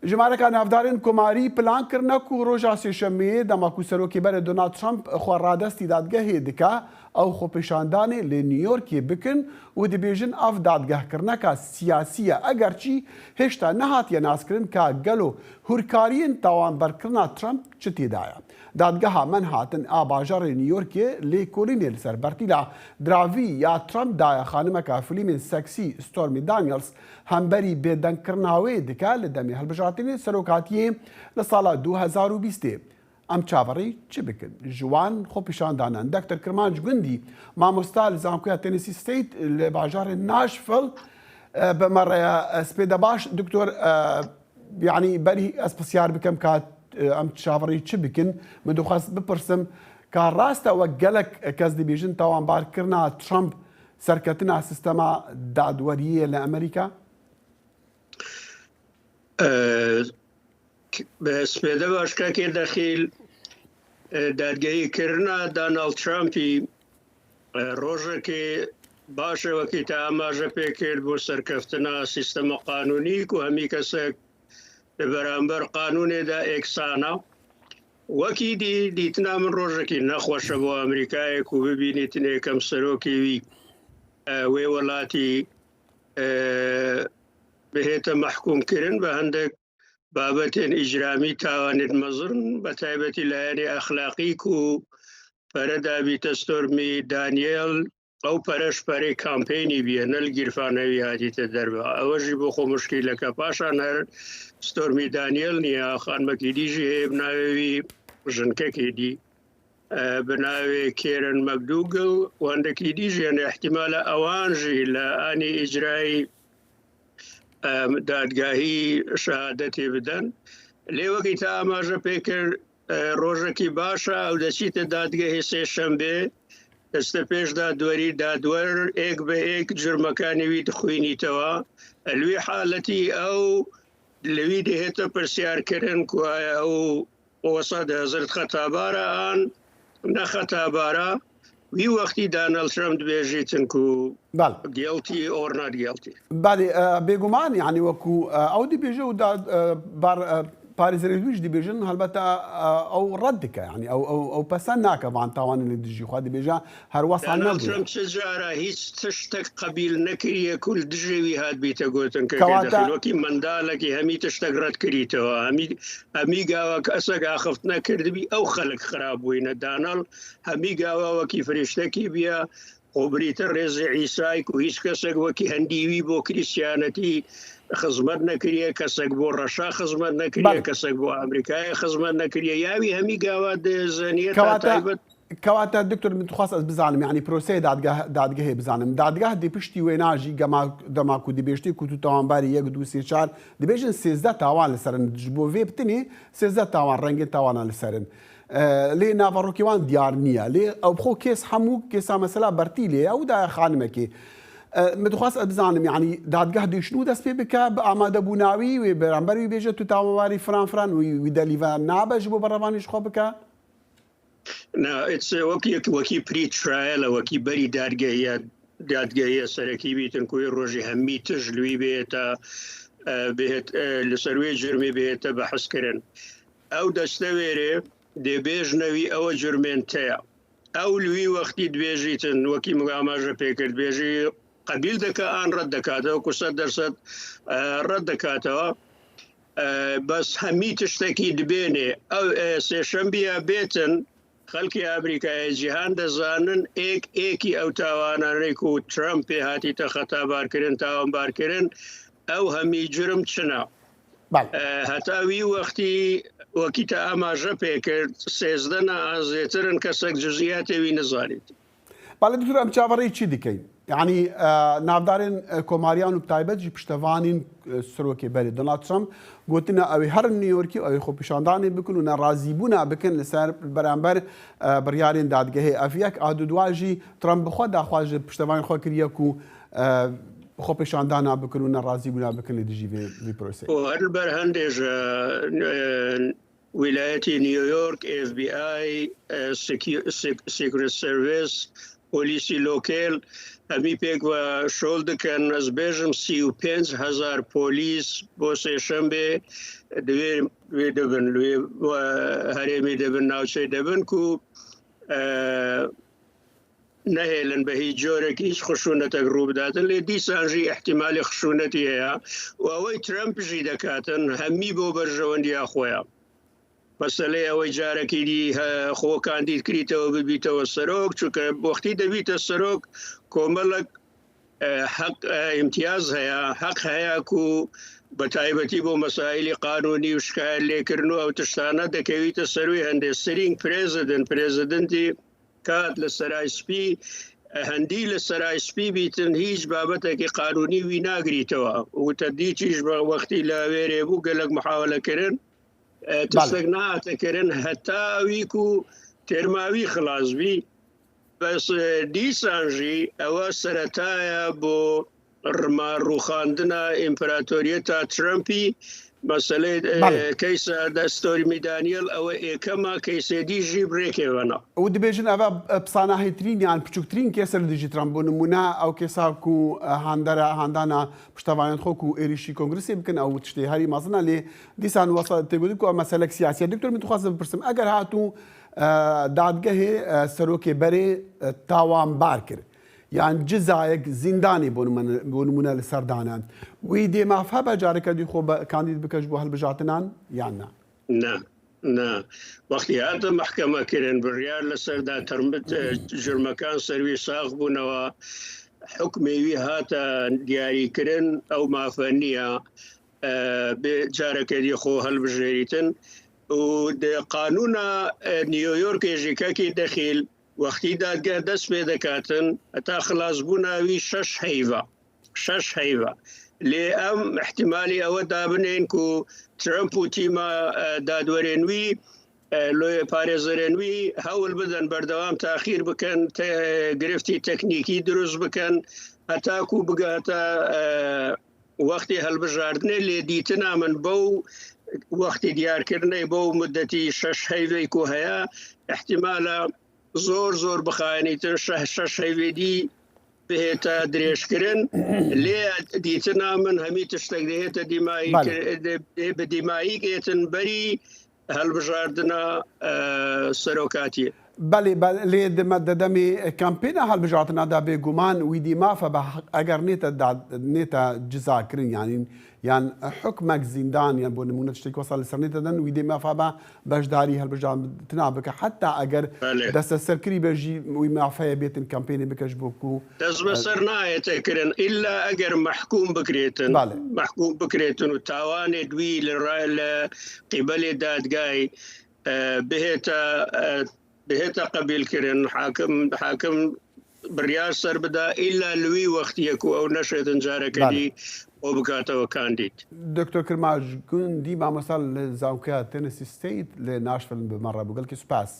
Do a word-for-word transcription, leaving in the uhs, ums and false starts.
Jimareka navdarên komarî plan kirine ku roja Sêşemiyê, dema ku Serokê berê Donald Trump xwe radestî dadgehê dike, ew xwepêşandanê li New Yorkê bikin û dibêjin ev dadgehkirineka siyasî ye, egerçî hêşta nehatiye naskirin ka gelo hûrkariyên tawanberkirina Trump çi tê de ye. Dadgeha Manhattan a bajarê New Yorkê lêkolînê li ser bertîla dravî ya Trump daye xanimeka filîmên seksî Stormy Daniels hemberî bêdengkirina wê dike li demê hilbijartinê serokatiyê li sala du hezar û bîstê. Em çaverî çi bikin? Ji wan xwepîşandanan. Doktor Kirmanc Gundî, mamosta li Zankoya Tennessee State li bajarê Nashville, e, bi me re ye. Ez pê de baş, doktor, e, yanî berî ez pisyar bikim ka, e, em çaverî çi bikin? Min dixwest bipirsim ka rast e wek gelek kes dibêjin tawanbarkirina Trump serketina sîstema dadweriyê ye li Amerîka? Ee, k-, bi spêde baş kekê Dexîl, e, dadgehîkirina Donald Trumpî, e, rojekê baş e, wekî te amaje pê kir bo serkeftina sîstema qanûnî ku hemî kesek li beramber qanûnê de êksan e. Wekî dî dîtina min rojekî nexweş e bo Amerîkayê ku bibînîtin êkem serokê wî, e, wê welatî, e, bihête mehkûmkirin bi hindek babetên îcramî, tawanên mezin, bi taybetî layenê exlaqî ku pere dabîte Stormy Daniel, ew pere ji perê kampeynî bûye, ne li gîrfana wî hatîte derve. Ew jî bo xwe muşkîleke. Paşan her Stormy Daniel niye, xanimekî dî jî heye bi navê wî, jinkekê dî, e, bi navê Karen McDougal, wendekî dî jî hene, îhtimale ewan jî li anî îcrayî, e, dadgahî şehadetê bidin. Lê wekî te amaje pê kir, e, rojekî baş e, ew deçîte dadgehê sêşembê, destepêş dadwerî, dadwer êk bi êk cürmekanê wî dixwînîtewe. Li wî haletî ew, li wî dihête pirsyarkirin ku aya ew wesa dihezir xetabar e an ne xetabar e. Wî wextî Donald Trump dibêjîtin ku Bel. guilty or not guilty. Belê, e, bêguman, yanî wekû, e, ew dibêje û da, e, bar, e, parêzerê wî jî dibêjin, helbete, e, ew red dike, yanî ew, ew, ew pesend nake van tawanê li dijî xwe, dibêje her wesa Donald nebûye. Trump çi cara hîç tiştek qebîl nekiriye ku li dijê wî hat bîte gotin. Keke Kewata Dexîl, wekî mendalekî hemî tiştek red kirîtewe. Hemî, hemî gawa kesek axift nekirdibî, ew xelk xirab bûyne. Donald hemî gawa wekî firîştekî bûye. Xwe birîte rêzê Îsay ku hîç kesek wekî hendî wî bo Krîstiyanetî xizmet nekiriye, kesek bo reşa xizmet nekiriye, Belê. kesek bo Amerîkayê xizmet nekiriye. Ya wî hemî gawa di zeniyeta Kewata, taybet. Kewata, doktor, min dixwest ez bizanim, yanî proseyê dadgeh-, dadgehê bizanim. Dadgeh dê piştî wêna jî gema, dema ku dibêjtê ku tu tawanbarî yek, du, sê, çar, dibêjin sêzdeh tawan li ser in. Ji bo vê bitinê sêzdeh tawan, rengên tawana li ser in. E, lê naverokê wan diyar niye. Lê ew bi xwe kês hemû kêsa mesela bertîlê ye û daye xanimekê. E, min dixwest ez bizanim, yanî dadgeh dê şinû dest pê bike, bi amadebûna wî, wê beramber wî bêje tu tawanbarî filan filan, wî, wî delîve nabe ji bo berevanî ji xwe bike? Na, it's, uh, wekî, wekî pre-trial e, wekî berî dadgehiya, dadgehiya serekî bîtin ku wê rojê hemî tij li wî bihête, e, bihêt, e, li ser wê cürmê bihête behs kirin. Ew destewêrê dê bêjne wî ew cürmên te ye. Ew li wî wextî dibêjîtin, wekî min amaje pê kir, dibêjî qebîl dike an red dikate, wekû sed dersed, e, red dikatewa. E, bes hemî tiştekî dibênê. Ew, e, sêşembiya bêtin, xelkê Amerîkayê, cîhan dizanin êk êkî ew tawananê ku Trump pê hatîte xetabarkirin, tawanbarkirin, ew hemî cürm çi ne? Belê. E, heta wî wextî wekî te amaje pê kir, sêzdeh ne an zêtir in kesek cuziyatê wî nizanît. Belê, doktor, em çaverî çi dikin? Yanî, e, navdarên, e, komariyan û bi taybet jî piştevanên, e, serokê berê Donald Trump gotine ew ê herin New Yorkê, ew ê xwepêşandanê bikin û nerazîbûna bikin li ser beramber, e, biryarên dadgehê. Ev yek, a dudwa jî Trump bi xwe daxwaz ji piştevanên xwe kiriye ku, e, xwepêşandana bikin û nerazîbûna bikin li dijî vê, vê proseyê. Û her li ber hindê ji, e, Wîlayetê New York, F B I, e, Secu-, Sec-, Secret Service, polîsî lokêl hemî pêk ve şol dikin. Ez bêjim sî û pênc hezar polîs bo sêşembê di wê, wê dibin, li wê, e, herêmê dibin, navçeyê dibin ku, e, nehêlin bi hîç corek hîç xişûnetek rû bidatin. Lê dîsan jî îhtîmalê xişûnetî heye û ewey Trump jî dekatin hemî bo berjewendiya xwe ya. Meselê ewey carekî dî he, xwe kandîd kirîtewe bibîtewe serok, çunke wextî debîte serok, komelek, e, heq, e, îmtiyaz heye, heq heye ku bi taybetî bo mesaîlî qanûnî û şikayet lêkirin û ew tiştane dekevîte ser wî hendê. Sitting president, prezidentî kat li Serayspî, e, hendî li Serayspî bîtin, hîç babetekî qanûnî wî nagirîtewe. Û te dî çî ji wextî li wêrê bû, gelek muhawele kirin. E, tiştek nehate kirin heta wî ku terma wî xilas bî. Bes, e, dîsan jî ewa sereta ye bo rima rûxandina împeratoriyeta Trumpî. Meselê, e, Belê. Keysa de Stormy Daniel ew ê êkema, keysê dî jî bi rêkê vena. Û dibêjin eva, e, pisanahêtirîn yan piçûktirîn kês e li dijî Trump. Bo nimûne ew kêsa ku, e, handera, handana piştevanên xwe ku êrîşî kongresê bikin, ew tiştê herî mezin e, lê dîsan wesa tê gotin ku ev meselek siyasî ye. Doktor, min dixwazim bipirsim, eger hatû, e, dadgehê, e, serokê berê, e, tawanbar kir, yan cizayek zîndanê bo nimûne, bo nimûne li ser dane, wî dê maf hebe careke dî xwe be, kandîd bike ji bo hilbijatinan yan ne? Ne. Na, wextî hate mehkeme kirin, biryar li ser da termit, e, cürmekan ser wî sax bûnewe, hukmê wî hate diyarî kirin, ew mafe niye, e, bê careke dî xwe hilbijêrîtin. Û di qanûna, e, New Yorkê jî kekî dexîl, wextî dadgeh dest pê dekatin, heta xilasbûna wî şeş heyv e. Şeş heyv e. Lê em îhtîmalî ewe dabinên ku Trump û tîma, e, dadwerên wî, e, lo-, parêzerên wî hewl bidin berdewam taxîr bikin, te-, girêftî teknîkî dirust bikin, heta ku bigihete, e, wextê hilbijardinê. Lê dîtina min bew wextê diyarkirinê, bew mudetî şeş heyvê ku heye, îhtîmala zor zor bixayenîtin, şeh-, şeş heyvê dî bihête dirêjkirin. Lê dîtina min hemî tiştek dihête dîmayî Belê. kir-, dê, dê bi dîmayî gêtin berî hilbijardina, e, serokatiyê. Belê, be-, lê di me-, di demê kampêna hilbijartina de bêguman wî dî mafe be, eger nête da-, nête cizakirin, yanî yan hukmek zîndan, yan bo nimûne tiştekî wesa li ser nête din, wî dê mafe be beşdarî hilbijartina bike. Heta eger Belê. desteserkirî be jî wî mafe ye bêtin kampênê bike ji bo ku Dest bi ser nayête kirin. Îlla eger mehkûm bikrêtin. Belê. Mehkûm bikrêtin û tawanê di wî li ra-, li qîbelê dadgayê, e, bihête, e, bihête qebîlkirin, hakim, hakim biryar ser bida, îlla li wî wextiyê ku ew neşêtin careke Belê. dî xwe bikatewe kandîd. Doktor Kirmac Gundî, mamosta li Zankoya Tennessee State li Nashville bi me re bû. Gelkî spas.